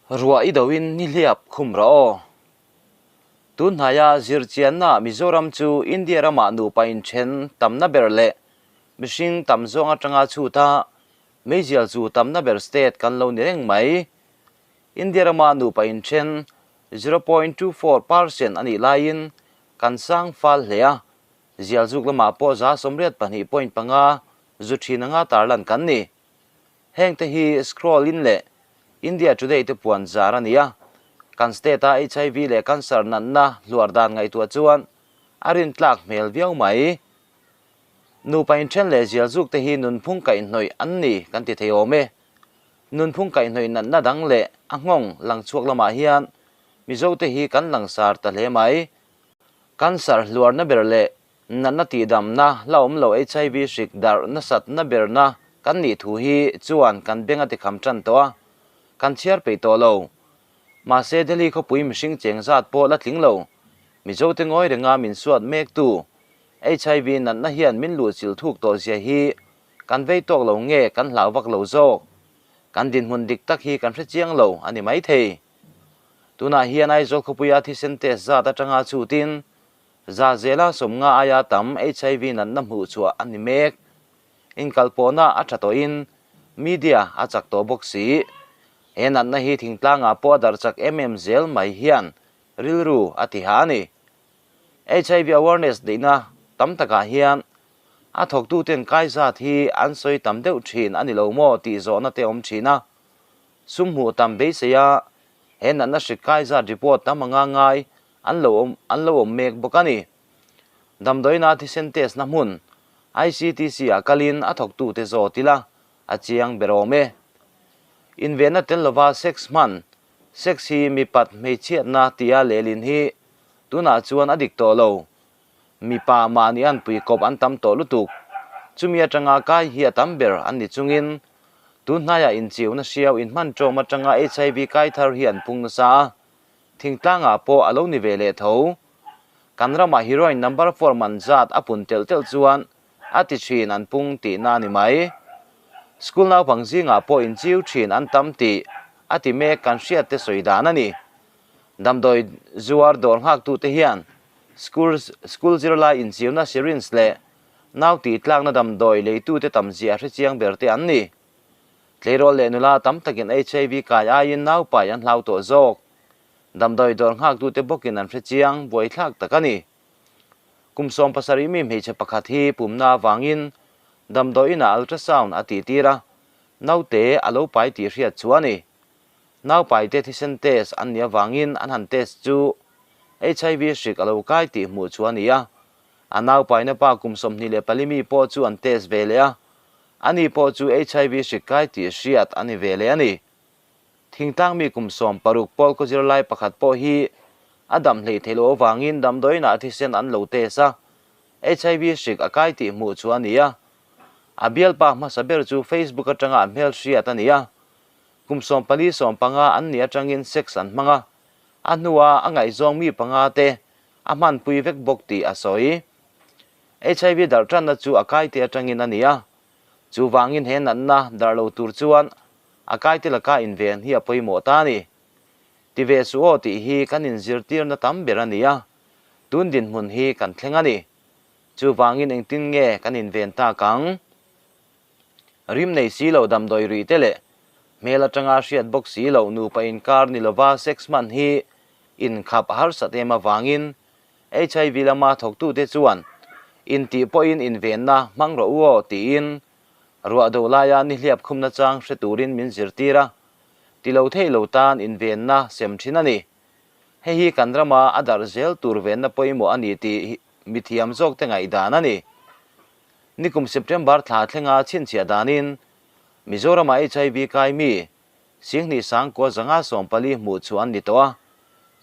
Ruah i doin nihliap khum rawh aw. Tunhnaia zirchianna Mizoram chu India ramah nupa inthen tamna ber leh mihring tam zawng atanga chhuta meizial chu tamna ber state kan lo ni reng mai. India rama nupa inthen 0.24 percent a nih laiin kan sang fal hle a, zialzuk lamah pawh 82.5 zu thin anga tarlan kan ni. Heng te hi scroll in leh India Today te puan zar a ni a, kan state a HIV leh cancer natna hluar dan ngaihtuah chuan a rintlak hmel viau mai. Nupa inthen leh zialzuk te hi nunphung kaihhnawih an ni kan ti thei awm e. Nunphung kaihhnawih natna dang leh a nghawng lang chhuak lamah hian Mizo te hi kan langsar ta hle mai. Cancer hluarna ber leh Natna tihdamna la awm lo HIV hrik darh nasatna berna kan nih thu hi chuan kan beng a tikham tan tawh a, kan chhiar peih tawh lo. Mahse Delhi khawpui mihring cheng zat pawh la tling lo. Mizote ngawi renga min suat mektu HIV natna hian min luhchilh thuk tawh zia hi kan vei tawk lo nge kan hlau vak lo zawk? Kan dinhmun dik tak hi kan hre chiang lo a ni maithei. Tunah hian Aizawl khawpuia thisen test zat atanga chhutin Za zela sawmnga aia tam HIV natna hmuh chhuah a ni mek. Inkalpawhna a tha tawhin media a chak tawh bawk si. He natna hi thingtlangah pawh a darh chak em em zel mai hian rilru a ti ha a ni. HIV awareness neihna tam takah hian a thawktuten kai zat hi an sawi tam deuh thin a ni lo maw tih zawhna te awm thin a. Sum hmuh tam beiseia he natna hrik kai zat report tam anga ngai an lo awm an lo awm mek bawk a ni. Damdawiina thisen test na hmun ICTC ah kalin a thawktute zawt ila a chiang ber awm e. Invenna tel lova sex hman, sex hi mipat hmeichhiatna tia lehlin hi tunah chuan a dik tawh lo. Mipa mahni an pui kawp an tam tawh lutuk. Chumi atanga kai hi a tam ber an ni chungin tun hnaiah inchiuna hriau inhman ṭawm atanga HIV kai thar hi an pung nasa a. Thingtlangah pawh a lo ni ve leh tho. Kan ramah heroin number four man zat a pun telh telh chuan a ti thin an pung tihna a ni mai. School naupang zingah pawh inchiu thin an tam tih a ti mek kan hriat te sawi dan a ni. Damdawi zuar dawr nghaktute hian school school zirlai inchiuna syringe leh nau tihtlakna damdawi leitute tam zia hrechiang ber te an ni. Tleirawl leh nula tam takin HIV kai aiin naupai an hlau tawh zawk. Damdawi dawr nghaktute bawkin an hre chiang buaithlak tak a ni. Kum 70 mi hmeichhe pakhat hi pumna avangin damdawiinah ultrasound a tihtir a, naute a lo pai tih hriat chu a ni. Naupaite thisen test an nih avangin an han test chu HIV hrik a lo kai tih hmuh chu a ni a. A naupaina pa kum 24 mi pawh chu an test ve leh a, Ani pawh chu HIV hrik kai tih hriat a ni ve leh a ni. Thingtlang mi kum 60 pawl khaw zirlai pakhat pawh hi a dam hleih theih loh avangin damdawiinah thisen an lo test a, HIV hrik a kai tih hmuh chu a ni a. A bialpa hmasa ber chu Facebook atanga a hmel hriat a ni a. Kum 14 15 an nih atangin sex an hmang a, a hnua a ngaihzawng mi panga te a hmanpui vek bawk tih a sawi. HIV darh tanna chu a kaite atangin a ni a, chuvangin he natna darh lo tur chuan a kaite laka inven hi a pawimawh ta a ni. Ti ve suh aw tih hi kan inzirtirna tam ber a ni a, tun dinhmun hi kan thleng a ni. Chuvangin engtin nge kan inven tak ang? Rim nei si lo damdawi rih te leh hmel atanga hriat bawk si loh nupa inkar ni lova sex hman hi inkhap a harsat em avangin HIV lama thawktute chuan intih pawhin invenna hmang rawh u aw tiin ruah do laia nihliap khumna chang hre turin min zirtir a, ti lo thei lo tan invenna sem thin a ni. Hei hi kan rama a darh zel tur venna pawimawh a ni tih mithiam zawkte ngaihdan a ni. Nikum September thla thlenga chhinchhiah danin Mizorama HIV kai mi Singhnih sangkua zanga 14 hmuh chu an ni tawh a,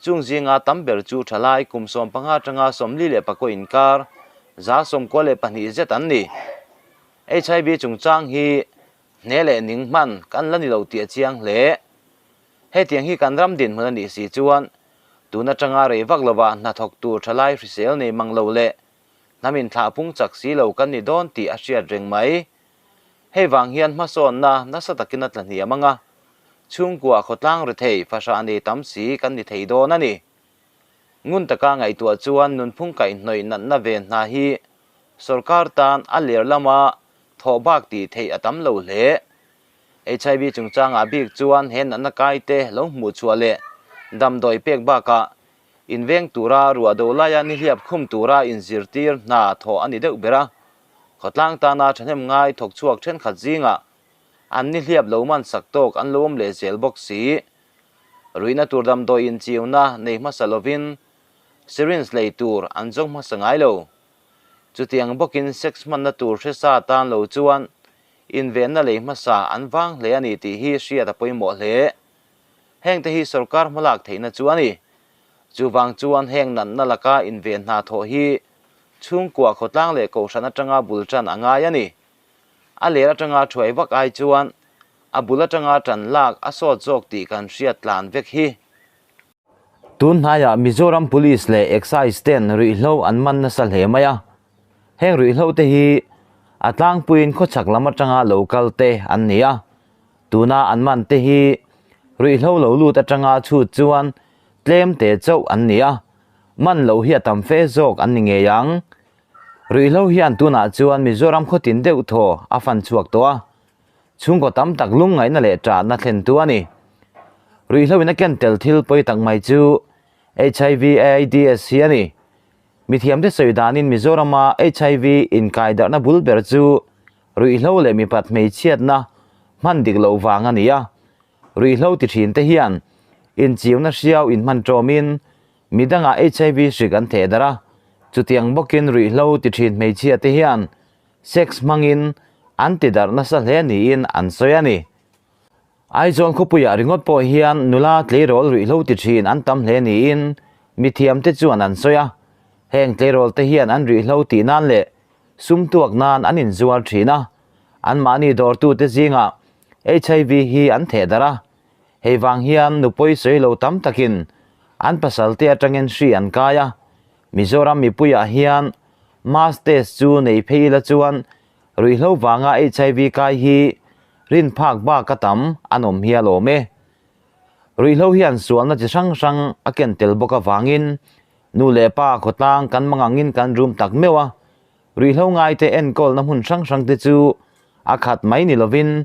chung zinga tam ber chu thalai kum 15 atanga 44 inkar 92 zet an ni. HIV chungchang hi hne leh ning hman kan la ni lo tih a chiang hle. Hetiang hi kan ram dinhmun a nih si chuan tun atanga rei vak lova hnathawk tur thalai hrisel nei mang lo leh hnam inthlah pung chak si lo kan ni dawn tih a hriat reng mai. Hei vang hian hmasawnna nasa takin a tla hniam ang a, Chhungkua khawtlang rethei fahrah nei tam si kan ni thei dawn a ni. Ngun taka ngaihtuah chuan nunphung kaihhnawih natna ve hna hi sorkar tan a ler lama thawh bak tih theih a tam lo hle. HIV chungchangah bik chuan he natna kaite lo hmuh chhuah leh damdawi pek bakah inveng tura ruah do laia nihliap khum tura inzirtir hna thawh a ni deuh ber a. Khawtlang tana thahnem ngai thawk chhuak thenkhat zingah an nihliap lo man sak tawk an lo awm leh zel bawk si. Ruihna tur damdawi inchiuna nei hmasa lovin syringe lei tur an zawng hmasa ngai lo. Chutiang bawkin sex hmanna tur hre sa tan lo chuan invenna lei hmasa an vang hle a ni tih hi hriat a pawimawh hle. Hengte hi sorkar hmalak theihna chu a ni. Chuvang chuan heng natna laka inven hna thawh hi chhungkua khawtlang leh kohhran atanga bul tan a ngai a ni. A ler atanga thuai vak ai chuan a bul atanga tan lak a sawt zawk tih kan hriat tlan vek hi. Tun hnaiah Mizoram Police leh Excise ten ruihhlo an man nasa hle mai a. Heng ruihhlo te hi a tlangpuiin khawchhak lam atanga lo kal te an ni a. Tuna an man te hi ruihhlo lo lut atanga chhut chuan tlem te chauh an ni a, man loh hi a tam fe zawk an ni ngei ang. Ruihhlo hian tunah chuan Mizoram khawtin deuh thaw a fan chhuak tawh a, chhungkaw tam tak lungngaihna leh ṭahna thlentu a ni. Ruihhlo in a ken tel thil pawi tak mai chu HIV AIDS hi a ni. Mithiamte sawi danin Mizorama HIV inkaidarhna bul ber chu ruihhlo leh mipat hmeichhiatna hman dik loh vang a ni a. Ruihhlo ti ṭhinte hian inchiuna hriau inhman ṭawmin midangah HIV hrik an theh darh a. Chutiang bawkin ruihhlo ti ṭhin hmeichhiate hian sex hmangin an ti darh nasa hle niin an sawi a ni. Aizawl khawpuiah ringawt pawh hian nula tleirawl ruihhlo ti thin an tam hle niin mithiamte chuan an sawi a. Heng tleirawlte hian an ruihhlo tih nan leh sum tuak nan an inzuar thin a. Anmahni dawrtute zingah HIV hi an theh darh a. Hei vang hian nupui sawi lo tam takin an pasalte atangin hri an kai a. Mizoram mipuiah hian mass test chu nei phei ila chuan Ruihhlo vanga HIV kai hi rin phak bak a tam an awm hi a lawm e. Ruihhlo hian sualna chi hrang hrang a ken tel bawk avangin nu leh pa khawtlang kan mangangin kan rum tak meuh a. Ruihhlo ngaite enkawlna hmun hrang hrang te chu a khat mai ni lovin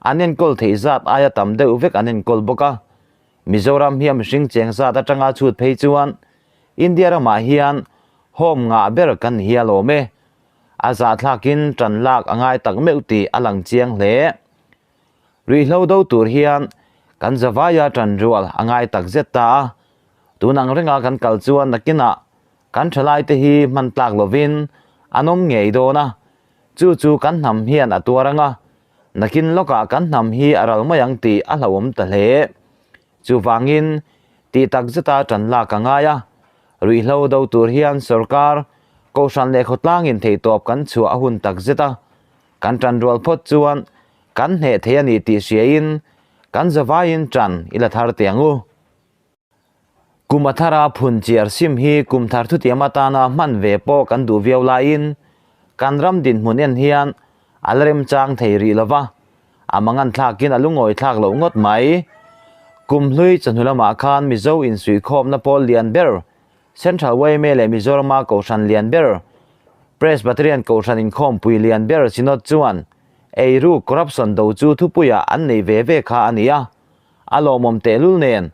an enkawl theih zat aia tam deuh vek an enkawl bawk a. Mizoram hi a mihring cheng zat atanga chhut phei chuan India ramah hian home ngah ber kan ni hi a lawm e. A zahthlakin ṭan lak a ngai tak meuh tih a lang chiang hle. Ruihhlo do tur hian kan zavaia ṭan rual a ngai tak zet ta a, tun ang renga kan kal chuan nakinah kan ṭhalaite hi hman tlak lovin an awm ngei dawn a, chu chu kan hnam hian a tuar ang a, nakin lawkah kan hnam hi a ral mai ang tih a hlauhawm ta hle. Chuvangin, tih tak zeta ṭan lak a ngai a, ruihhlo do tur hian sorkar, kohhran leh khawtlangin theihtawp kan chhuah a hun tak zet a, kan ṭan rual phawt chuan kan hneh thei a ni tih hriain kan zavaiin ṭan i la thar teh ang u. Kum a thara phun chiar sim hi kum thar thutiam atana hman ve pawh kan duh viau laiin kan ram dinhmun en hian a la remchang thei rih lo va, A mangan thlakin a lungawi thlak loh ngawt mai. Kum hlui chawhnu lamah khan Mizo insuihkhawmna pawl lian ber, Central yma leh Mizorama Kohhran lian ber, Presbyterian Kohhran inkhawmpui lian ber Synod chuan eiru corruption do chu thupuiah an nei ve ve kha a ni a. A lawmawm tehlul nen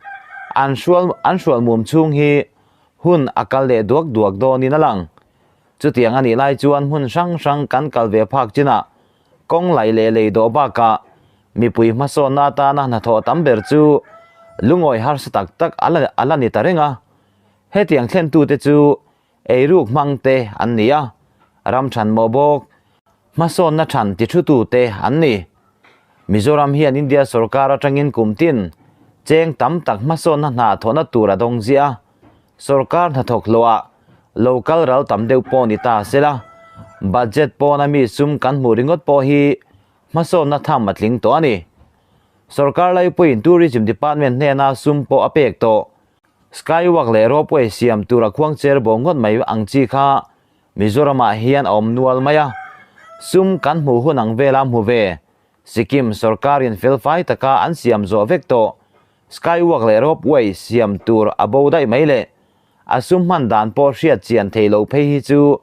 an hrual an hrualmum chhung hi hun a kal leh duak duak dawnin a lang. Chutiang a nih lai chuan hmun hrang hrang kan kal ve phak chinah kawng laih leh lei dawh bakah mipui hmasawnna atana hnathawh tam ber chu lungawi harsa tak tak a la ni ta reng a. Hetiang thlentute chu eiruk hmangte an ni a, ram than mawh bawk hmasawnna than tithutute an ni. Mizoram hian India sorkar atangin kum tin cheng tam tak hmasawnna hna thawhna tur a dawng ziah a. Sorkar hnathawk hlawhah lo kal ral tam deuh pawh ni ta se la, budget pawna mi sum kan hmuh ringawt pawh hi hmasawnna tham a tling tawh a ni. Sorkar laipuiin Tourism Department hnena sum pawh a pek tawh. Skywalk leh ropeway siam tur a khuang cher bo ngawt mai ang chi kha Mizoramah hian a awm nual mai a, sum kan hmuh hun ang vela hmu ve. Sikkim sorkarin felfai taka an siam zawh vek tawh Skywalk leh Ropeway siam tur a bo daih mai le. A sum hman dan pawh hriat chian thei lo phei hi chu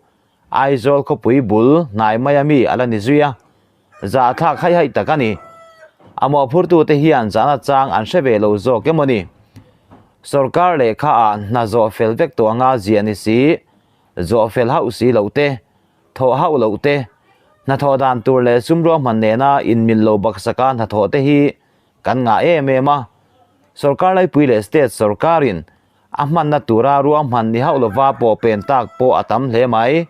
Aizawl khawpui bul hnai maia mi a la ni zui a, zahthlak haih haih tak a ni. A mawhphurtute hian zahna chang an hre ve lo zawk emaw ni? Sorkar lehkha ah hna zawh fel vek tawh anga ziah ni si, zawh fel hauh si loh te, thawh hauh loh te, hnathawh dan tur leh sum ruahman nena inmil lo baksaka hnathawh te hi kan ngah em em a. Sorkar laipui leh state sorkarin a hmanna tura ruahman ni hauh lova pawh pen tak pawh a tam hle mai.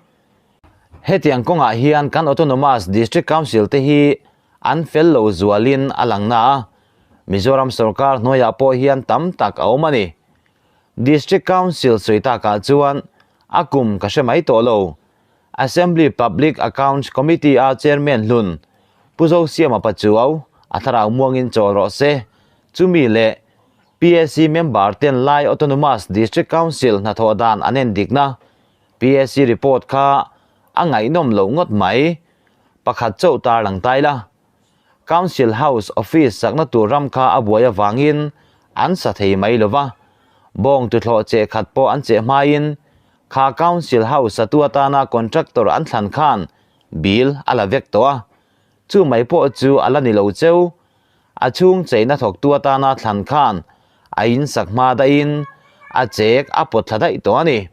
Hetiang kawngah hian kan Autonomous District Council te hi an fel lo zualin a lang na a, Mizoram sorkar hnuaiah pawh hian tam tak a awm a ni. District Council sawi takah chuan a kum ka hre mai tawh lo. Assembly Public Accounts Committee a Chairman hlun Pu Zosiama Pachuau a thlarau muangin chawl rawh se. Chumi leh PAC member ten Lai Autonomous District Council hnathawh dan an en dikna PAC report kha a ngaihnawm loh ngawt mai. Pakhat chauh tarlang tai la. Council House office sakna tur ram kha a buai avangin an sa thei mai lo va, bawng tuthlawh cheh khat pawh an cheh hmain kha Council House satu atana contractor an thlan khan bill a la vek tawh a, chu mai pawh chu a la ni lo cheu. A chhung cheina thawktu atana thlan khan a insak hma daihin a chek a pawt thla daih tawh a ni.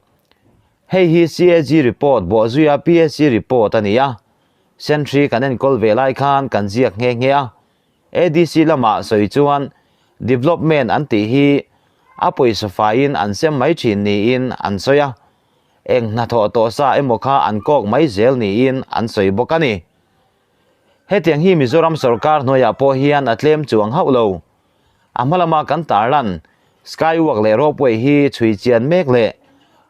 Hei hi CAG report bawhzuia PAC report a ni a. Sentry kan enkawl ve lai khan kan ziak nghe nghe a, ADC lamah sawi chuan development an tih hi a pawisa faiin an sem mai thin niin an sawi a, eng hnathawh tawh sa emaw kha an kawk mai zel niin an sawi bawk a ni. Hetiang hi Mizoram sorkar hnuaiah pawh hian a tlem chuang hauh lo. A hma lama kan tarlan Skywalk leh Ropeway hi chhui chian mek leh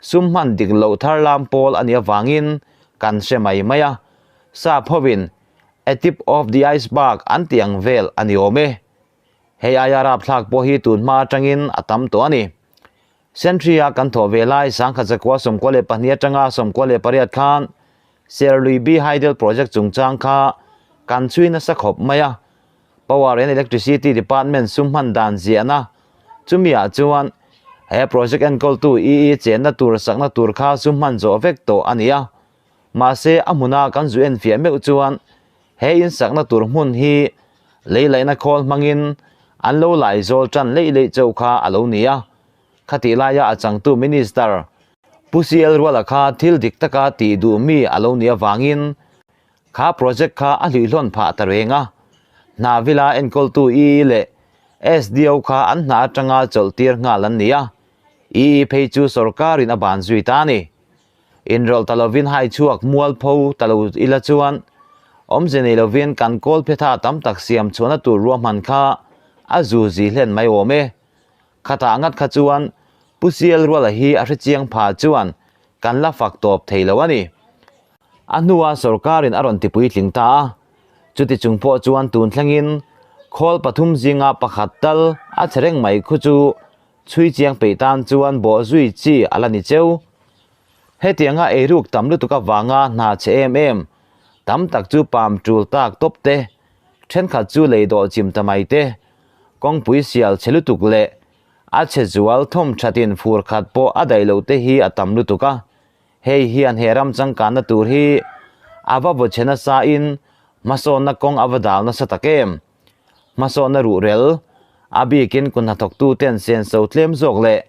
sum hman dik loh thar lam pawl a nih avangin kan hre mai mai a, sap hovin a tip of the iceberg an tih ang vel a ni awm e. Hei aia rapthlak pawh hi tun hma atangin a tam tawh a ni. Sentry-a kan thawh ve lai sangkhat zakua 92 atanga 98 khan Serlui B Hydel Project chungchang kha kan chhui nasa khawp mai a, Power and Electricity Department sum hman dan ziahna chumiah chuan he project enkawltu EE chenna tur sakna tur kha sum hman zawh vek tawh a ni a. Mahse a hmuna kan zu enfiah meuh chuan he in sakna tur hmun hi lei laihna khawl hmangin an lo lai zawl tan leih leih chauh kha a lo ni a. Khatih laia a changtu Minister Pu CL Ruala kha thil dik taka tih duh mi a lo nih avangin Kha project kha a hluihlawn phah ta reng a, hna vila enkawltu EE leh SDO kha an hna atanga chawlh tir nghal an ni a, EE phei chu sorkarin a ban zui ta a ni. Inrawlh ta lovin hai chhuak mualpho ta lo ila chuan awmze nei lovin kan kawl phetha tam tak siam chhuahna tur ruahman kha a zu zi hlen mai awm e. Khatah ngat kha chuan Pu CL Ruala hi a hrechiang pha chuan kan la fak tawp thei lo a ni. A hnua sorkarin a rawn tipuitling ta a, chuti chung pawh chuan tun thlengin khawl pathum zinga pakhat tal a chhe reng mai khu chu chhui chiang peih tan chuan bawh zui chi a la ni cheu. Hetianga eiruk tam lutuk avanga hna chhe em em tam tak chu pam tul tak tawp te, thenkhat chu lei dawh chim ta mai te, kawngpui sial chhe lutuk leh a chhe zual thawm thatin fur khat pawh a daih loh te hi a tam lutuk a. Hei hian he ram changkanna tur hi a va vaw chhe nasa in hmasawnna kawng a va dal nasa tak em? Hmasawnna ruhrel, a bikin kun hnathawktu ten senso tlem zawk leh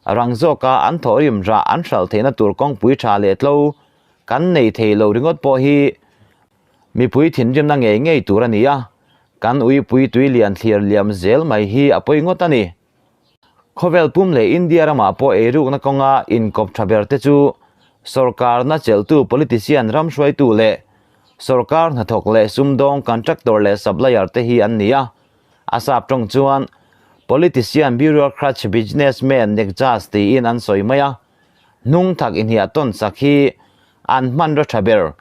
rang zawka an thawhrim rah an hralh theihna tur kawngpui tha leh tlo kan nei thei lo ringawt pawh hi mipui thinrimna ngei ngei tur a ni a, kan uipui tui lian thlir liam zel mai hi a pawi ngawt a ni. Khawvel pum leh India ramah pawh eirukna kawnga inkawp tha ber te chu sorkarna chelhtu politician ram hruaitu leh sorkar hnathawk leh sumdawng contractor leh supplier te hi an ni a. A sap tawng chuan politician bureaucrats businessmen nekjas tiin an sawi mai a. Hnung thak inhiah tawn sak hi an hmanraw tha ber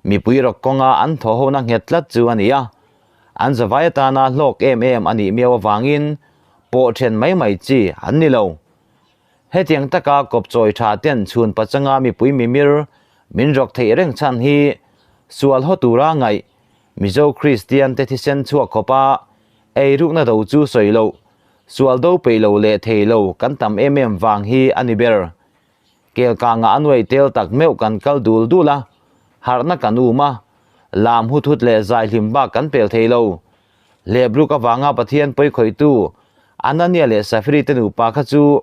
mipui rawk kawnga an thawhhona nghet tlat chu a ni a. An zavai atana hlawk em em a nih miau avangin pawh then mai mai chi an ni lo. Hetiang taka kawpchawi tha ten chhun pachanga mipui mimir min rawk theih reng chhan hi sual haw tura ngaih Mizo Kristian te thisen chhuak khawpa eirukna do chu sawi loh, sual do peih lo leh thei lo kan tam em em vang hi a ni ber. Kelkangah a nuai tel tak meuh kan kal dul dul a, harhna kan um a, lam hut hut leh zai hlim bak kan pel thei lo. Hlepruk avanga Pathian pawi khawihtu Anania leh Safiri te nupa kha chu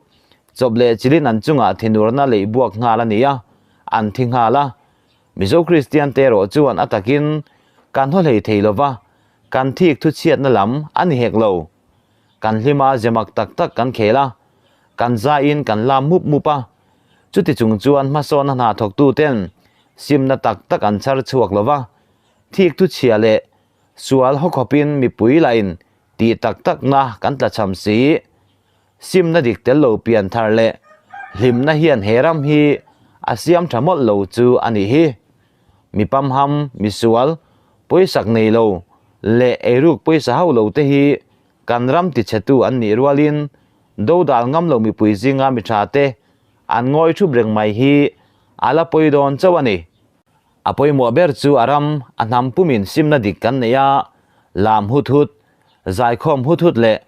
chawp leh chilin an chungah thinurna leih buak nghal a ni a, an thi nghal a. Mizo Kristian te erawh chuan a takin kan haw hlei thei lova, kan thik thuchhiatna lam a ni hek lo. Kan hlima zemak tak tak kan khel a, kan zaiin kan lam mup mup a. Chuti chung chuan hmasawnna hna thawktu ten simna tak tak an chhar chhuak lova, thik thuchhia leh sual haw khawpin mipui lahin tih tak takna kan tlachham si. Simna dik tel lo pian thar leh hlimna hian he ram hi a siam tha mawlh lo chu a nih hi. Mi pamham, misual, pawisak nei lo leh eiruk pawisa hauh lo te hi kan ram tichhetu an nih rualin dodal ngam lo mipui zinga mi tha te an ngawi thup reng mai hi a la pawi dawn chauh a ni. A pawimawh ber chu a ram, a hnam pumin simna dik kan nei a, lam hut hut, zaikhawm hut hut leh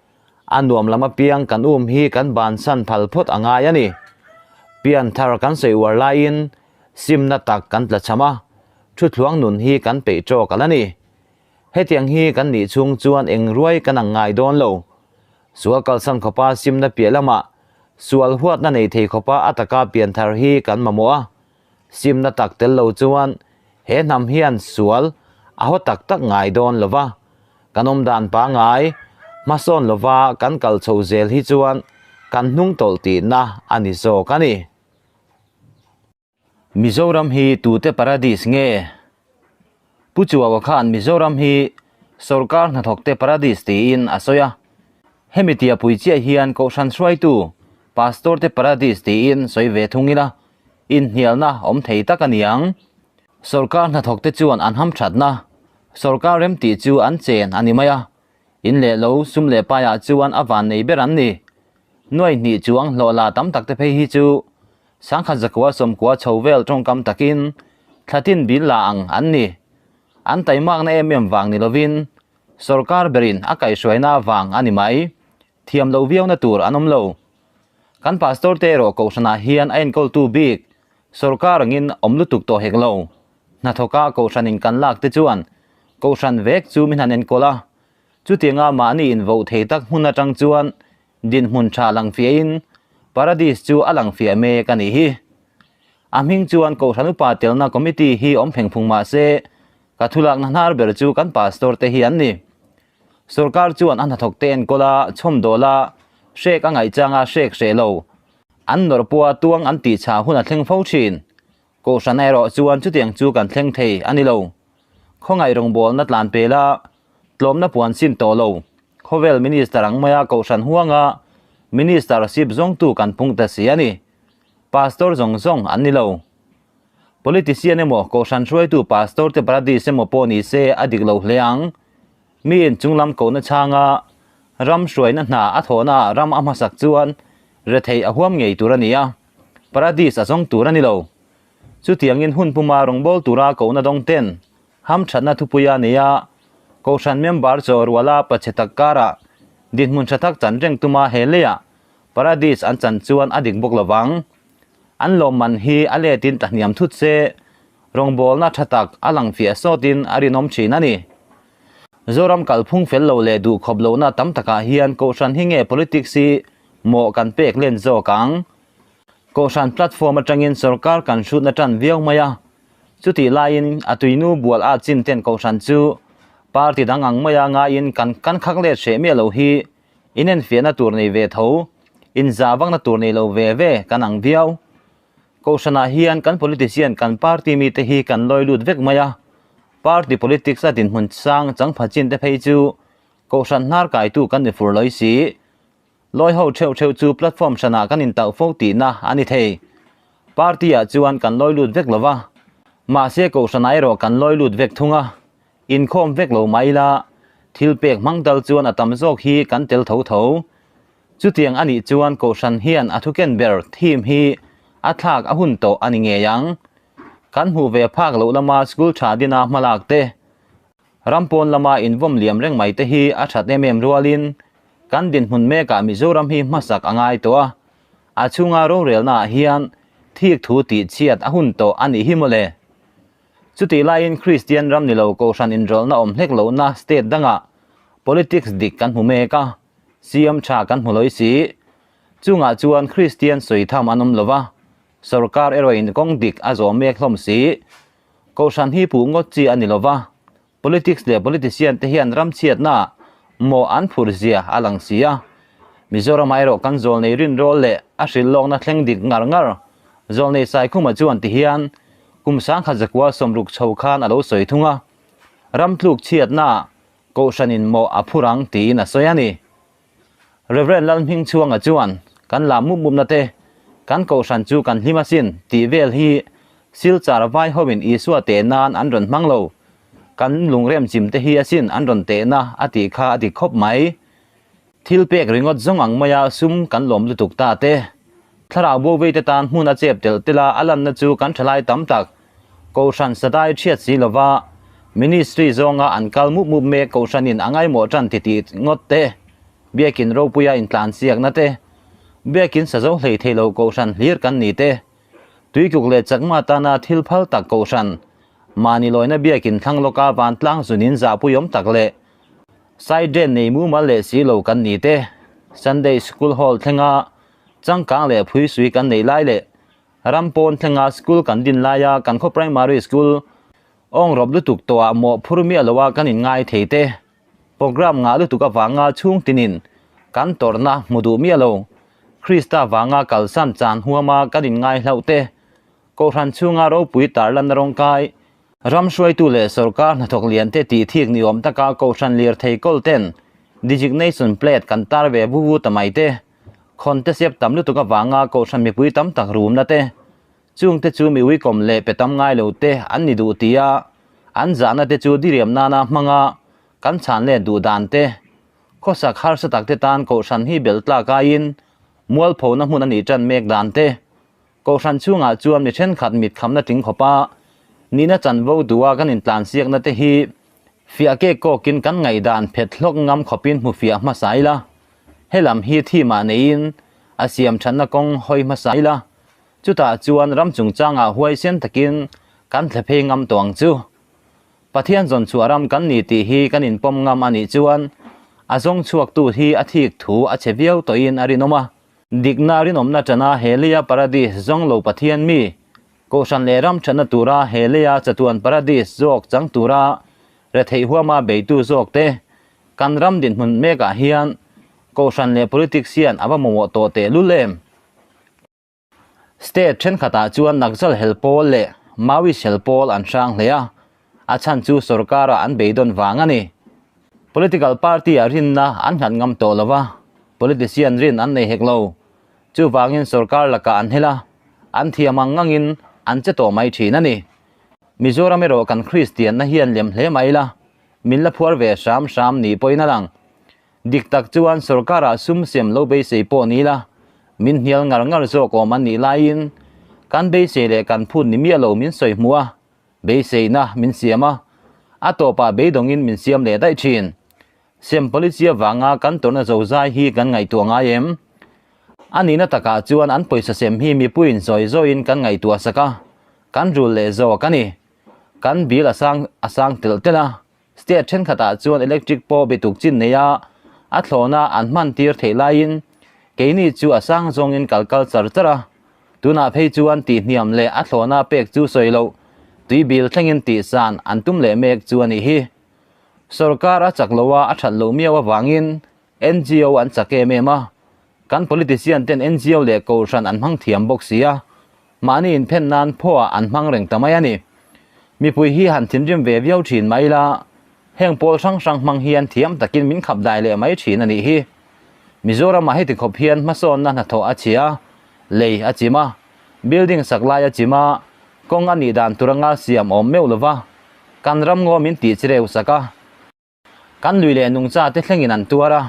a nuam lam apiang kan um hi kan bansan phal phawt a ngai a ni. Pianthar kan sawi uar laiin simna tak kan tla cham a, thuthluang nun hi kan peih tawk a la ni. Hetiang hi kan nih chhung chuan eng ruai kan ang ngai dawn lo. Sual kalsan khawpa simna piah lamah sual huatna nei thei khawpa a taka pianthar hi kan mamawh a, Simna tak tel lo chuan he hnam hian sual a haw tak tak ngai dawn lo va, kan awm dan pangngai hmasawn lova kan kal chho zel hi chuan kan hnung tawlh tihna a ni zawk a ni. Mizoram hi tute paradis nge? Pu Chuaua khan Mizoram hi sawrkar hnathawkte paradis tiin a sawi a. Hemi tia pui chiah hian Kohhran hruaitu Pastor te paradis tiin sawi ve thung ila, inhnialna awm thei tak a ni ang. Sawrkar hnathawkte chuan an hamthatna sawrkar remtih chu an chen a ni mai a, in leh lo sum leh paiah chuan a van nei ber an ni. Nuai hnih chuang hlawh la tam takte phei hi chu Sangkhat zakua sawmkua chho vel tawngkam takin thlatin bil la ang an ni. An taimakna em em vang ni lovin sawrkar berin a kaihhruaina vang a ni mai. Thiam loh viauna tur an awm lo. Kan pastor te erawh kohhranah hian a enkawltu bik sawrkar angin awm lutuk tawh hek lo. Hnathawka kohhranin kan lak te chuan kohhran vek chu min han enkawl a. Chutianga mahni invoh thei tak hmun atang chuan Dinhmun tha lang fiahin Paradis chu a lang fiah mek a nih hi. A hming chuan Kohhran Upa telna Committee hi awm pheng phung mah se, ka thulakna hnar ber chu kan Pastor te hi an ni. Sorkar chuan a hnathawk te enkawl a, chhawmdawl a, hrek a ngaihchang a hrek hreh lo. An nawrh pawha tuang an tihchah hun a thleng fo thin. Kohhran erawh chuan chutiang chu kan thleng thei a ni lo. Khawngaih rawngbawlna tlan pel a, tlawmna puan sin tawh lo. Khawvel Minister ang maia Kohhran huanga Minister sip zawngtu kan pung ta si a ni. Pastor zawng zawng an ni lo. Politician emaw Kohhran hruaitu Pastor te paradis emaw pawh ni se a dik lo hle ang. Miin chunglam kohna chhanga ram hruaina hna a thawhnaah ram a hmasak chuan rethei a huam ngei tur a ni a. Paradis a zawng tur a ni lo. Chutiangin hun puma rawngbâwl tura kohna dawng ten hamthatna thupui a nei a, Kohhran member chaw ruala pachhe tak karah dinhmun tha tak chan reng tuma he leiah Paradis an chan chuan a dik bawk lo vang. An lawmman hi a letin tlahniam thut se, rawngbâwlna tha tak a lang fiah sawtin a rinawm thin a ni. Zoram kalphung fel lo leh duhkhawp lohna tam takah hian Kohhran hi nge politics hi mawh kan pek len zawk ang? Kohhran platform atangin sorkar kan hrutna tan viau mai a, chutih laiin a tuinu bual at chin ten kohhran chu party dang ang maia ngaiin kan kan khak let hreh miah lo hi inenfiahna tur nei ve tho, inzah vakna tur nei lo ve ve kan ang viau. Kohhranah hian kan politician kan party mite hi kan lawi lut vek mai a, party politics a dinhmun sang changpha chin te phei chu kohhran hnar kaitu kan ni fur lawi si. Lawi ho theuh theuh chu platform hranah kan intauh fo tihna a ni thei. Party ah chuan kan lawi lut vek lo va, mahse kohhranah erawh kan lawi lut vek thung a, inkhawm vek lo mah ila thil pek hmang dal chuan a tam zawk hi kan tel tho tho. Chutiang a nih chuan kohhran hian a thuken ber theme hi a thlak a hun tawh a ni ngei ang. Kan hmuh ve phak loh lama school tha dina hmalak te. Ram pawn lama invawm liam reng mai te hi a that em em rualin kan dinhmun mekah Mizoram hi hmasak a ngai tawh a, a chhunga rorelna ah hian thik thu tih chhiat a hun tawh a nih hi mawle. Chutih laiin Kristian ram ni lo Kohhran inrawlhna awm hlek lohna state dangah politics dik kan hmu mek a, CM tha kan hmu lawi si. Chungah chuan Kristian sawi tham an awm lo va, sorkar erawhin kawng dik a zawm mek hlawm si. Kohhran hi puh ngawt chi a ni lo va, Politics leh politician te hian ram chhiatna mawh an phur zia a lang si a. Mizoramah erawh kan zawlnei rinrawl leh a hrilhlawkna thleng dik ngar ngar. Zawlnei Saikhuma chuan ti hian kum sangkhat zakua sawmruk chho khan a lo sawi thung a, ram tluk chhiatna kohhranin mawh a phur ang tiin a sawi a ni. Rev. Lalhmingchhuanga chuan, Kan lam mup mupna te, kan kohhran chu kan hlim asin tih vel hi Silchar vai hoin Isua teh nan an rawn hmang lo. Kan lungrem chim te hi asin an rawn tehna a tih kha a dik khawp mai. Thil pek ringawt zawng ang maia sum kan lawm lutuk ta te. Thlarau bo vei te tan hmun a chep telh telh a, a lanna chu kan thalai tam tak Kohhran sadai thiat si lova Ministry zawnga an kal mup mup mek Kohhranin a ngaimawh tan ti tih ngawt te, Biakin ropuia intlan chiakna te, Biakin sa zo hlei thei lo Kohhran hlir kan ni te, Tuikuk leh Chakma tana thil phal tak Kohhran, mahni lawina Biakin thlang lawka vantlang zunin zahpuiawm tak leh side drain nei mumal leh si lo kan ni te, Sunday School Hall thlenga changkang leh phuisui kan nei lai leh Ram pawn thlenga school kan din laia kan khaw primary school awng rawp lutuk tawhah mawh phur miah loa kan inngai thei te. Program ngah lutuk avanga chhung tinin kan tawrhna hmu duh miah lo. Krista vanga kalsan chan huama kan inngai hlauh te. Kohhran chhunga ropui tarlanna rawngkai, ram hruaitu leh sorkar hnathawk lian te tih thik ni awm taka kohhran lirthei kawl ten designation plate kan tar ve vu vu ta mai te. Khawn te siap tam lutuk avanga kohhran mipui tam tak rumna te, chung te chu mi uikawm leh pe tam ngai lo te an ni duh tia an zahna te chu diriam nana hmanga kan chhan let duh dan te, khawsak harsa tak te tan kohhran hi bel tlak aiin mualphona hmun a nih tan mek dan te, kohhran chhungah chuan mi thenkhat mit khamna tling khawpa nihna chanvo duha kan intlansiakna te hi fiah kek kawkin kan ngaihdan phet hlawk ngam khawpin hmu fiah hmasa ila. Helam hi thimah neiin a siam thatna kawng hawi hmasa ila, chutah chuan ram chungchangah huaisen takin kan thle phei ngam tawh ang chu. Pathian zawn chhuah ram kan ni tih hi kan inpawm ngam a nih chuan a zawng chhuaktu hi a thik thu a chhe viau tawhin a rinawm a. Dikna rinawmna tana he leia paradis zawng lo Pathian mi, Kohhran leh ram thatna tura he leia chatuan paradis zawk chang tura retheih huama beitu zawk te Kan ram dinhmun mekah hian Kohhran leh politics hian a va mamawh tawh tehlul em? State thenkhatah chuan Naxal hel pawl leh Maoist hel pawl an hrang hle a, a chhan chu sorkara an beidawn vang a ni. Political party-ah rinna an nghat ngam tawh lo va, politician rin an nei hek lo. Chuvangin sorkar lakah an hel a, an thiam ang angin an che tawh mai thin a ni. Mizoram erawh kan Kristianna hian lem hle mai la, Min la phuar ve hram hram ni pawhin a lang. Dik tak chuan sorkarah sum sem lo beisei pawh ni ila, min hnial ngar ngar zawk awm an nih laiin kan beisei leh kan phut ni miah lo min sawi hmuh a, beiseina min siam a, a tawpah beidawngin min siam leh daih thin. Sem policy avanga kan tawrhna zozai hi kan ngaihtuah ngai em? A nihna takah chuan an pawisa sem hi mipuiin zawi zawiin kan ngaihtuah sak a, kan rul leh zawk a ni. Kan bill a sang a sang telh telh a, state thenkhatah chuan electric pawh bituk chin nei a, a thlawna an hman tir theih laiin keini chu a sang zawngin kal kal char char a, tunah phei chuan tihhniam leh a thlawna pek chu sawi loh tui bill thlengin tihsan an tum leh mek chu a nih hi. Sorkar a chak lo a, a that loh miau avangin NGO an chak em em a, kan politician ten NGO leh kohhran an hmang thiam bawk si a, Mahni inphen nan phuah an hmang reng ta mai a ni. Mipui hi han thinrim ve viau thin mai ila, heng pawl hrang hrang hmang hian thiam takin min khap dai leh mai thin a nih hi. Mizoramah heti khawp hian hmasawnna hnathawh a chhia, lei a chim a, building sak lai a chim a, kawng a nih dan tur anga siam awm meuh lova, kan ramngaw min tih chireu sak a. Kan lui leh nungcha te thlengin an tuar a,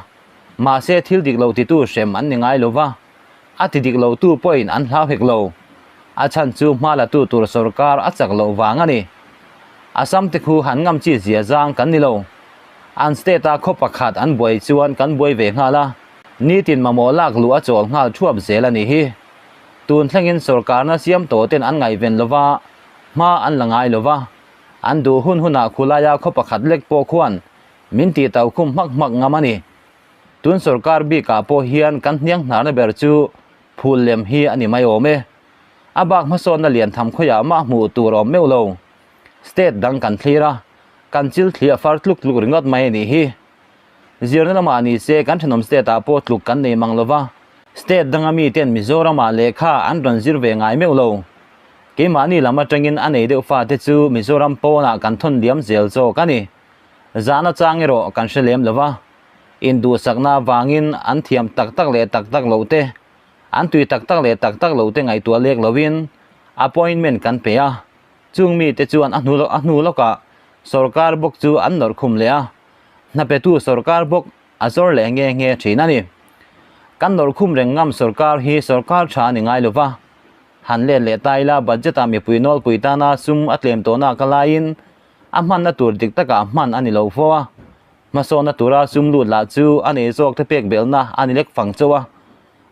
mahse thil dik lo titu hrem an ni ngai lo va, a ti dik lo tu pawhin an hlau hek lo. A chhan chu hma la tu tur sorkar a chak loh vang a ni. Assam te khu han ngam chi zia zang kan ni lo. An state a khaw pakhat an buai chuan kan buai ve nghal a, nitin mamawh lak luh a chawl nghal thuap zel a nih hi. Tun thlengin sorkarna siam tawh ten an ngaihven lo va, hma an la ngai lo va. An duh hun hunah khulaia khaw pakhat lek pawh khuan min tih tau khum hmak hmak ngam a ni. Tun sorkar bikah pawh hian kan hniang hnarna ber chu phul lem hi a ni mai awm e. A bak hmasawnna lian tham khawiah mah hmuh tur awm meuh lo. State dang kan thlir a, kan chil thli a far tluk tluk ringawt mai a nih hi. Zirna lamah ni se kan thenawm state ah pawh tluk kan nei mang lova, state danga miten Mizoramah lehkha an rawn zir ve ngai meuh lo. Keimahni lam atangin a nei deuh fate chu Mizoram pawnah kan thawn liam zel zawk a ni. Zahna chang erawh kan hre lem lova, induhsakna avangin an thiam tak tak leh tak tak loh te, an tui tak tak leh tak tak loh te ngaihtuah lek lovin appointment kan pe a. Chung mite chuan a hnu a hnu lawkah sorkar bawk chu an nawrh khum leh a, hnapetu sorkar bawk a zawr leh nge nge thin a ni. Kan nawrh khum reng ngam sorkar hi sorkar tha a ni ngai lova, han let leh ta ila budget ah mipui nawlpui tana sum a tlem tawhna ka laiin a hmanna tur dik takah hman a ni lo fo a, hmasawnna tura sum lut lah chu a nei zawk te pek belhna a ni lek fang chauh a,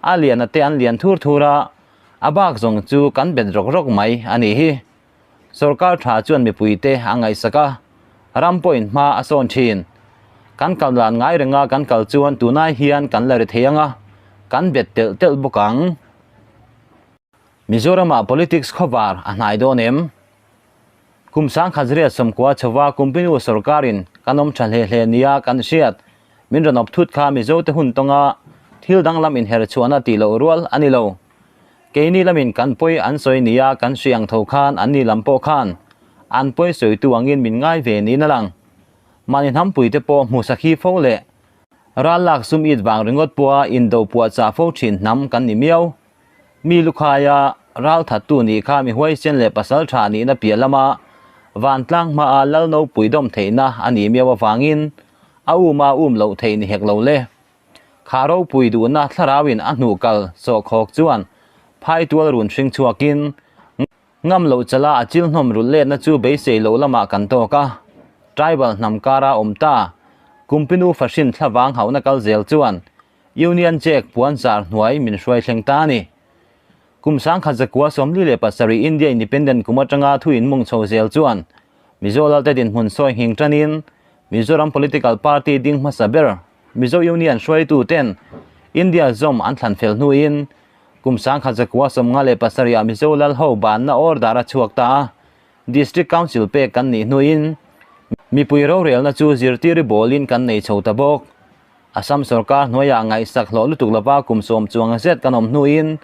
a liana te an lian thur thur a, A bak zawng chu kan bet rawk rawk mai a nih hi. Sorkar tha chuan mipuite a ngaihsak a, ram pawhin hma a sawn thin. Kan kal dan ngai renga kan kal chuan tunai hian kan la ri thei ang a, kan bet telh telh bawk ang. Mizoramah politics khawvar a hnai dawn em? Kum sangkhat riat sawmkua chhova Kumpinu sorkarin kan awm tha hle hle nia kan hriat min rawn awp thut kha Mizote hun tawnga thil danglam inher chhuahna tih loh rual a ni lo. Keini lamin kan pawi an sawi nia kan hri ang tho khan anni lam pawh khan an pawi sawitu angin min ngai ve niin a lang. Mahni hnampuite pawh hmu sakhi fo leh ral lak sum it vang ringawt pawha indo puahchah fo thin hnam kan ni miau. Mi lukhaia ral thattu nih kha mi huaisen leh pasal tha nihna piah lama vantlang hmaa lal nopui dawm theihna a nih miau avangin a um a um loh theih ni hek lo le. Kha ropui duhna thlarauin a hnuh kal sawhkhawk chuan phaitual run hring chhuakin ngam loh chala a chil hnawm rulh letna chu beisei loh lamah kan tawk a. Tribal hnam kara awm ta Kumpinu fahrin thlavang hauhna kal zel chuan Union Jack puan zar hnuai min hruai thleng ta a ni. Kum sangkhat zakua 47 India Independent kum atanga thu inmung chho zel chuan Mizo Lalte dinhmun sawi nghing tanin Mizoram Political Party ding hmasa ber Mizo Union hruaitu ten India zawm an thlan fel hnuin kum sangkhat zakua 57 ah Mizo Lal ho banna order a chhuak ta a, District Council pek kan nih hnuin mipui rorelna chu zirtiri bawlin kan nei chho ta bawk. Assam sorkar hnuaiah ngaihsak hlawh lutuk lova kum sawm chuang zet kan awm hnuin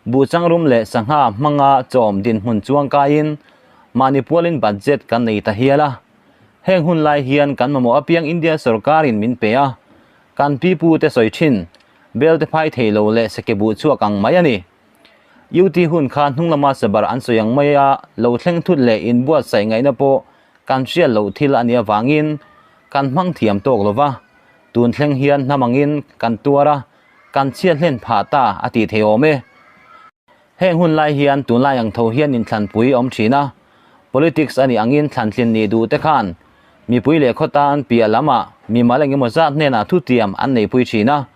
buhchang rum leh sangha hmanga chawm dinhmun chuang kaiin mahni pualin budget kan nei ta hial a. Heng hun lai hian kan mamawh apiang India sorkarin min pe a, kan pipu te sawi thin, bel te phai thei lo leh seke buh chhuak ang mai a ni. UT hun kha hnung lama sabar an sawi ang maia lo thleng thut leh inbuatsaih ngaihna pawh kan hriat loh thil a nih avangin kan hmang thiam tawk lova. Tun thleng hian hnam angin kan tuar a, kan chhiat hlen phah ta a tih thei awm e. Heng hun lai hian tunlai ang tho hian inthlanpui a awm thin a, politics a nih angin thlantlin nih duh te khan mipui leh khaw tan piah lamah mimal engemaw zat hnenah thutiam an neipui thin a,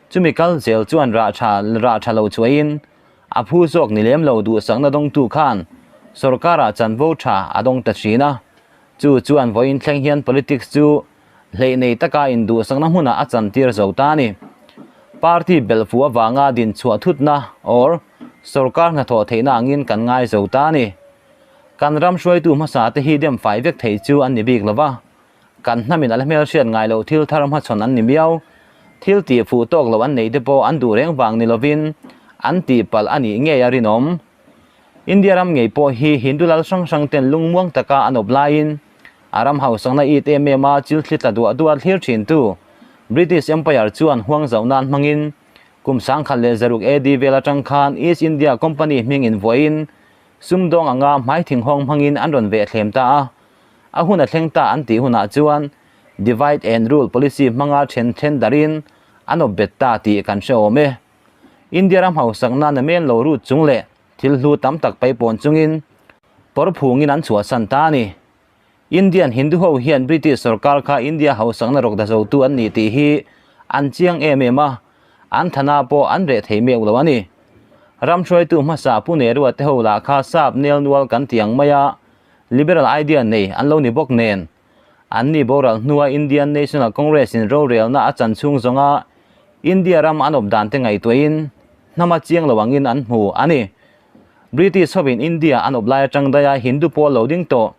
chumi kal zel chuan rah tha rah tha lo chhuahin a phu zawk ni lem lo duhsakna dawngtu khan sorkarah chanvo tha a dawng ta thin a, chu chuan vawiin thleng hian politics chu Hleih nei taka induhsakna hmunah a chantir zo ta a ni. Party belh fuh avanga din chhuah thutna or sorkar hnathawh theihna angin kan ngai zo ta a ni. Kan ram hruaitu hmasa te hi dem fai vek thei chu an ni bik lo va, kan hnamin a la hmelhriat ngai loh thil thar hmachhawn an ni miau. Thil tih fuh tawk loh an nei te pawh an duh reng vang ni lovin an tihpalh a nih ngei a rinawm. India ram ngei pawh hi Hindu lal hrang hrang ten lungmuang taka an awp laiin a ram hausakna it em em a chil thli tla duah duah thlir thintu British Empire chuan huang zauh nan hmangin kum 1100 AD vel atang khan East India Company hming invuahin sumdawng anga hmai thinghawng hmangin an rawn veh thlem ta a, a hun a thleng ta an tih hunah chuan Divide and Rule policy hmanga then then darin an awp bet ta tih kan hre awm e. India ram hausakna namen lo rut chung leh thil hlu tam tak paipawn chungin pawr phungin an chhuahsan ta a ni. Indian Hindu ho hian British sorkar kha India hausakna rawk dazotu an ni tih hi an chiang em em a, an thana pawh an reh thei meuh lo a ni. Ram hruaitu hmasa Pu Nehru-a te ho lah kha sap nel nual kan ti ang mai a, liberal idea nei an lo ni bawk nen. An ni boral hnua Indian National Congress-in rorelna a chan chhung zawnga India ram an awp dan te ngaihtuahin hnama chiang lo angin an hmu a ni. British hovin India an awp lai atang daiha Hindu pawl lo ding tawh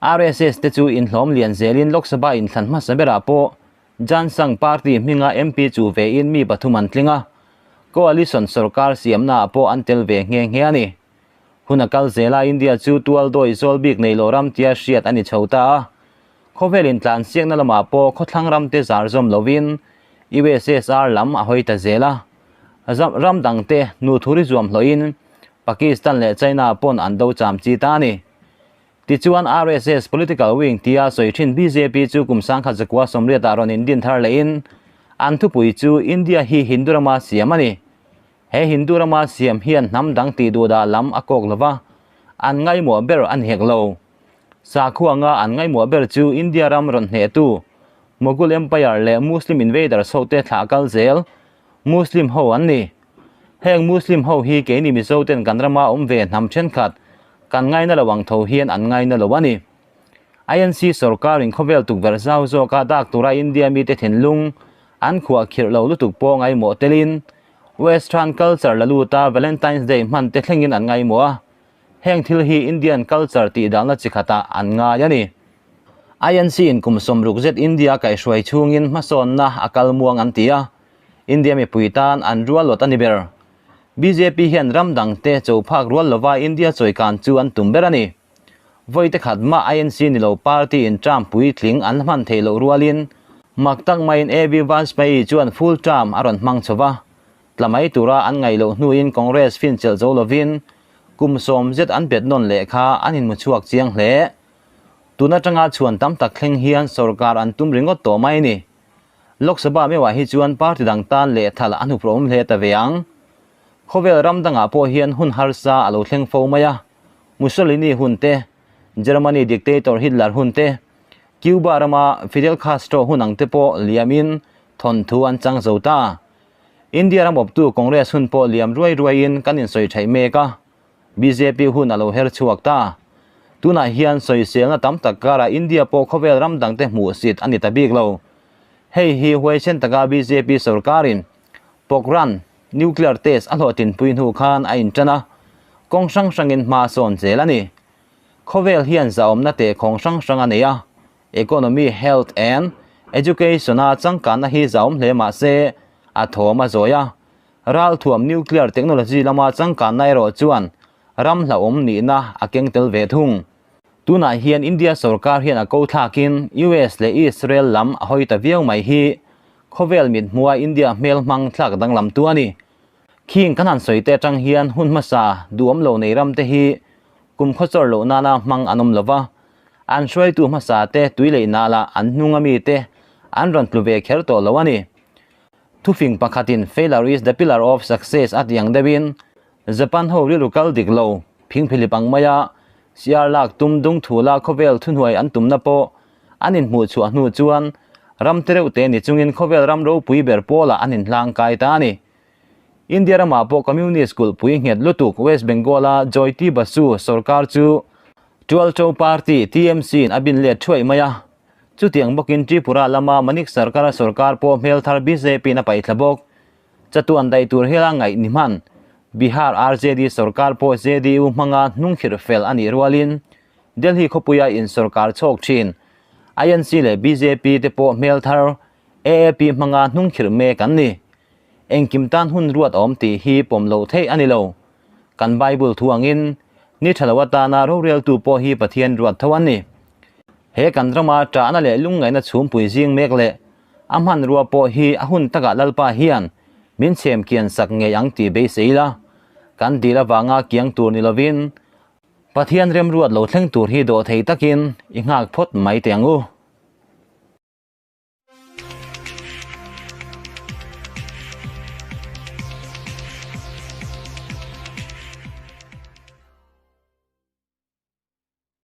RSS te chu inhlawm lian zelin Lok Sabha inthlan hmasa berah pawh Jan Sangh Party hminga MP chu vein mi pathum an tling a, coalition sorkar siamnaah pawh an tel ve nghe nghe a ni. Hun a kal zela India chu tual dawi zawl bik nei lo ram tia hriat a ni chho ta a. Khawvel intlansiakna lamah pawh khawthlang ramte zar zawm lovin USSR lam a hawi ta zel a. Ram dangte hnuthuri zuam hlawhin Pakistan leh China pawn an do cham chi ta a ni. Tichuan RSS political wing tia sawi thin bjp chu kum 1918 ah rawn indin thar lehin an thupui chu India hi Hindu rama siam a ni. He Hindu rama siam hian hnam dang tih duhdah lam a kawk lova, an ngaimawh ber a ni hek lo. Sakhuanga an ngaimawh ber chu India ram rawn hnehtu Mughal Empire leh Muslim invaders hote thlah kal zel Muslim ho an ni. Heng Muslim ho hi keini Mizo ten kan rama awm ve hnam thenkhat kan ngaina lo ang tho hian an ngaina lo a ni. INC sorkarin khawvel tukverh zau zawka dak tura India mite thinlung an khuah khirh lo lutuk pawh ngaimawh telin Western culture la luta Valentine's Day hman te thlengin an ngaimawh a, heng thil hi Indian culture tih dahna chi khatah an ngai a ni. INC in kum 60 zet India kaihhruai chhungin hmasawnna a kal muang an ti a, India mipui tan an rual lawt a ni ber. Bjp hian ram dangte cho phak rual lova India chawikan chu an tum ber a ni. Vawi te khat mah INC ni lo party in term puitling an hman theih loh rualin mak tak maiin AB Vajpayee chuan full term a rawn hmang chho va. Tla mai tura an ngaih loh hnuin Congress fin chelh zo lovin kum 10 zet an bet nawn leh kha an inhmu chhuak chiang hle. Tun atanga chhuan tam tak thleng hian sorkar an tum ringawt tawh mai a ni. Lok Sabha meuhah hi chuan party dang tan leh thal an huphurhawm hle ta ve ang. Khawvel ram dangah pawh hian hun harsa a lo thleng fo mai a. Mussolini hun te, Germany dictator Hitler hun te, Cuba rama Fidel Castro hun ang te pawh liamin thawnthu an chang zo ta. India ram awptu Congress hun pawh liam ruai ruaiin kan insawi theih mek a, bjp hun a lo her chhuak ta. Tunah hian sawiselna tam tak karah India pawh khawvel ram dangte hmuhsit a ni ta bik lo. Hei hi huaisen taka bjp sorkarin Pokhran nuclear test a hlawhtlinpui hnu khan a inṭan a, kawng hrang hrangin hma a sawn zel a ni. Khawvel hian zahawmna teh khawng hrang hrang a nei a, economy, health and education-a changkanna hi zahawm hle mah se a thawm a zawi a. Ralthuam nuclear technology lama changkanna erawh chuan ram hlauhawm nihna a keng tel ve thung. Tunah hian India sorkar hian a ko thlakin US leh Israel lam a hawi ta viau mai hi khawvel mit hmua India hmel hmang thlak danglam tu a ni. Khing kan han sawi te atang hian hun hmasa duhawm lo nei ram te hi kum khawchawr loh nana hmang an awm lova, an hruaitu hmasa te tui leh nala an hnung ami te an rawn tlu ve kher tawh lo a ni. Thufing pakhatin failure is the pillar of success a ti ang deuhin Japan ho rilru kal dik lo, phingphilip ang maia siar lak tum dung thu la khawvel thuhnuai an tumna pawh an inhmuh chhuah hnu chuan ram te reuh te ni chungin khawvel ram ropui ber pawlah an inhlang kai ta a ni. India ramah pawh Communist kulhpui nghet lutuk West Bengal-a Jyoti Basu sorkar chu Tualcho Party, TMC, in a bin let thuaih mai a. Chutiang bawkin Tripura lama Manik Sarkar-a sorkar pawh hmel thar BJP-in a paihthla bawk. Chatuan daih tur hiala ngaih ni hman. Bihar RJD sorkar pawh JDU hmanga hnungkhirh fel a nih rualin Delhi khawpuia in sorkar chhawk thin. INC leh BJP te pawh hmel thar AAP hmanga hnungkhirh mek an ni. Engkim tan hun ruat awm tih hi pawm loh theih a ni lo. Kan Bible thu angin ni tha lo atana roreltu pawh hi Pathian ruat tho an ni. He kan rama tahna leh lungngaihna chhumpui zing mek leh a hmanrua pawh hi a hun takah Lalpa hian min chhem kian sak ngei ang tih beisei ila. Kan dil avanga kiang tur ni lovin Pathian remruat lo thleng tur hi dawh thei takin i nghak phawt mai teh ang u.